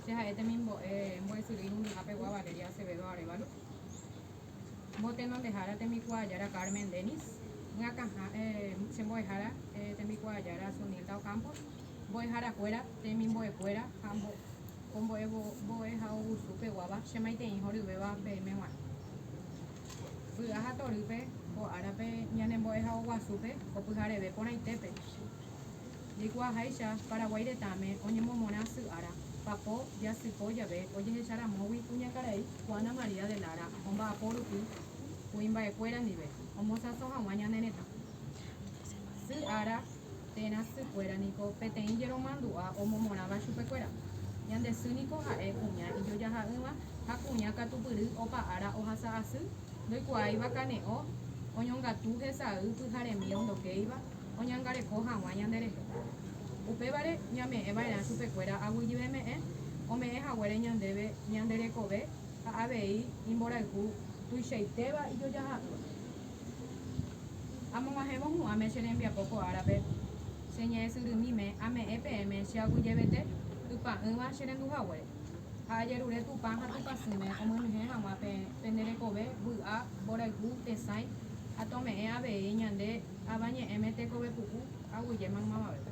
Che ha'e temimbo'e mbo'esyry irundyha pegua Valeria Acevedo Arévalo, mbotenondehára tembikuaajára Carmen Denis, myakãha che mbo'ehára tembikuaajára Zunilda Ocampos, mbo'eharakuéra, temimbo'ekuéra ha ko mbo'ehaovusu peguáva che maitei horyvéva peẽme g̃uarã. Vy'a ha torýpe ko árape ñane mbo'ehaoguasúpe ko pyhareve porãitépe. Jaikuaaháicha Paraguái retãme oñemomorã sy ára, papo jasypo jave ojehecharamógui kuñakarai Juana María de Lara omba'apo rupi kuimba'ekuéra ndive omosãso hag̃ua ñane retã. Sy ára térã sykuéra niko peteĩ jeromandu'a omomorãva chupekuéra. Ñande sy niko ha'e kuña ijojaha'ỹva ha kuña katupyry opa ára ohasa asy, ndoikuaáiva kane'õ, oñongatu hesay pyharemi ondokéiva, oñangareko hag̃ua ñanderehe. Upévare ñame'ẽ va'erã chupekuéra aguyjeveme'ẽ ome'ẽ haguére ñandéve ñande rekove ha avei imborayhu tuichaitéva ijojaha'ỹva. Amog̃uahẽvo hu'ãme che rembiapo ko árape, che ñe'ẽsyrymíme ame'ẽ peẽme che aguyjevete ypa'ỹva che rendu haguére, ha ajerure Tupã ha Tupãsýme omyenyhẽ hag̃ua pende rekove vy'a, mborayhu, tesãi ha tome'ẽ avei ñande Avañe'ẽme tekove puku aguyje maymavavépe.